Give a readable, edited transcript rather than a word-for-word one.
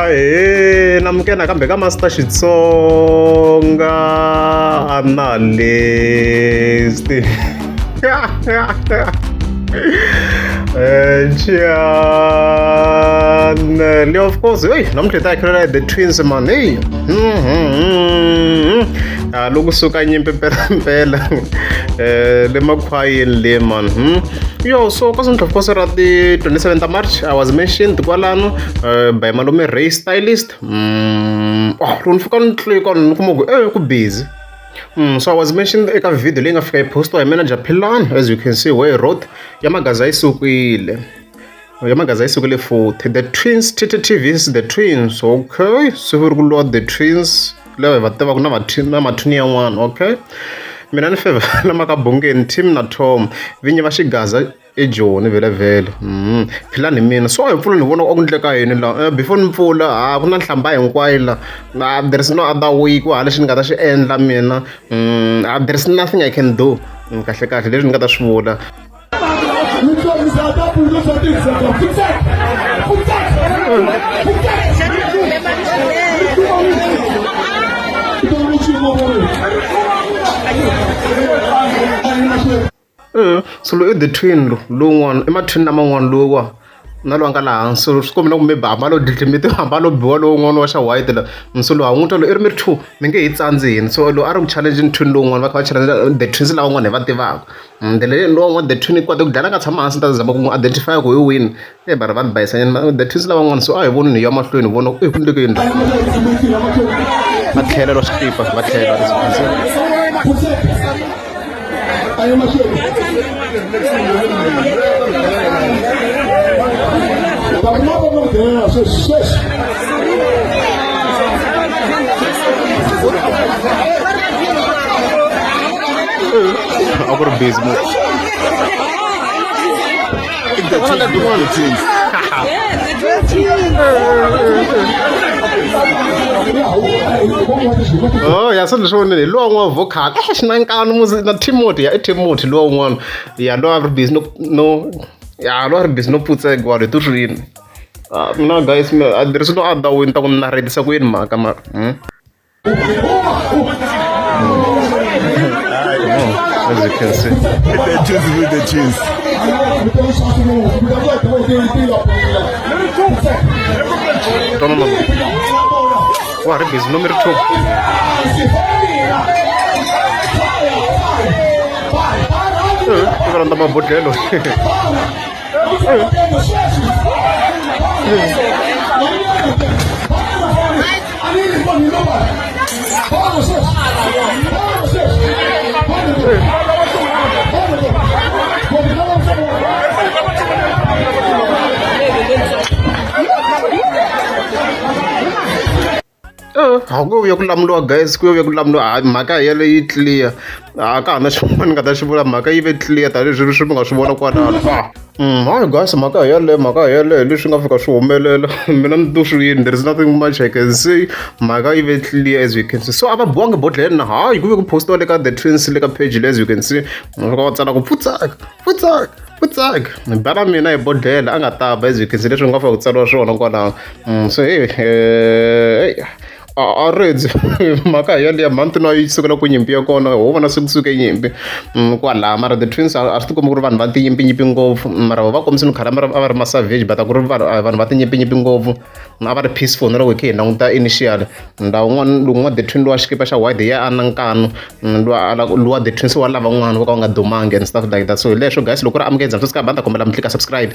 Ahee namukela nakambe ka Master Xitsonga Analyst channel of course hey namuntlha hi ta hi the twins man hey loko suka nyimpi mpelampela le makhwayeni le man yo so ka of course ra ti 27 ta March I was mentioned kwalano by malume Ray Stylist oh loko ni fika ni tlika ni kuma ku ku busy. So I was mentioned eka video leyi nga fika yi postiwa hi manager Philani as you can see where he wrote ya magaza yi sukile ya magaza yi sukile futhi the twins TTTVs the twins okay se ku ri ku lwa the twins lava hi va tivaka na na mathwini yan'wana okay mina ni favor lama ka bongeni Tim na Tom vinyi va xigaza eJoni vhele philani hi mina so a hi pfula ni vona a ku endleka yini la before ni pfula a ku na nhlamba hinkwayo la there is no other way ku hala lexi ni nga ta xi endla mina there is nothing I can do kahle kahle leswi ni nga ta swi vula. So loyi i the twin lowu lowun'wana i ma-twin laman'wana lowa na loyi a nga laha hansi so swi komba na ku maybe hambi a lo dlidlimbetiwa hambi a lo biwa lowun'wana wa xa white la so loyi ha n'wi twa loyi i ri mi ri two mi nge hi tsandzi hina so loyi a ri ku challenge-ni twin lowun'wana va kha va challenge the twins lavan'wana hi va tivaka ndlela leyi lowun'wana the twin i kota ku dlaya nga tshama hansi ni ta zama ku n'wi identify ku hi wini e mara va ni bayisanyana the twins lavan'wana so a hi voni ni ya mahlweni hi vona ku e ku endleke yini la va tlhela lwa xikipa va tlhela. A ku ri busy mo. Oh ya se leswi vonile hi luwa n'wa vocal eh xi na nkanu muzi na Timothy ya i Timothy luwa un'wana ya loyi a ri busy no no ya loyi a ri busy no pfutseka wa rito rini ah mina guys a there is no other way ni ta ku narhetisa ku yini mhaka mara As you can see. The cheese with the cheese. Tona wa ri busy nomero 2. Va rhandza mabodhlelo. A ku vuya ku lamuriwa guys ku vuya ku lamuriwa hayi mhaka yeleyo yi clear a ka ha na xin'wana ni nga ta xi vula mhaka yi ve clear tanihileswi swi mi nga swi vona kwalano hayi guys mhaka hi yeleyo mhaka hi yeleyo hi leswi nga fika swi humelela mina ni to swi yini there is nothing much I can say mhaka yi ve clear as you can see so a va biwangi bodlheni na hayi ku ve ku postiwa le ka the twins le ka page le as you can see va fika va tsala ku pfutsaka pfutsaka pfutsaka ni ba na mina hi bodlhela a nga ta ba as you can see leswi nga fika ku tsariwa swona kwalano so hey a redzi mhaka hi yaliya mhani na yi sukela ku nyimpi ya kona ho vona se kusuke nyimpi kwalaha mara the twins a swi tikombi ku ri vanhu va tinyimpinyimpi ngopfu mara va kombisini khale a va ri ma-savage but a ku ri vanhu vanhu va tinyimpinyimpi ngopfu a va ri peaceful na loko hi kha hi languta initially ndhawu wun'wana lowun'wana the twin lowa xikipa xa white hi ya a na nkanu luwa luwa the twins wa lavan'wana vo ka va nga dumangi and stuff like that so hi leswo guys loko ri amukela subscribe a ni ta kombela mi tlika subscribe.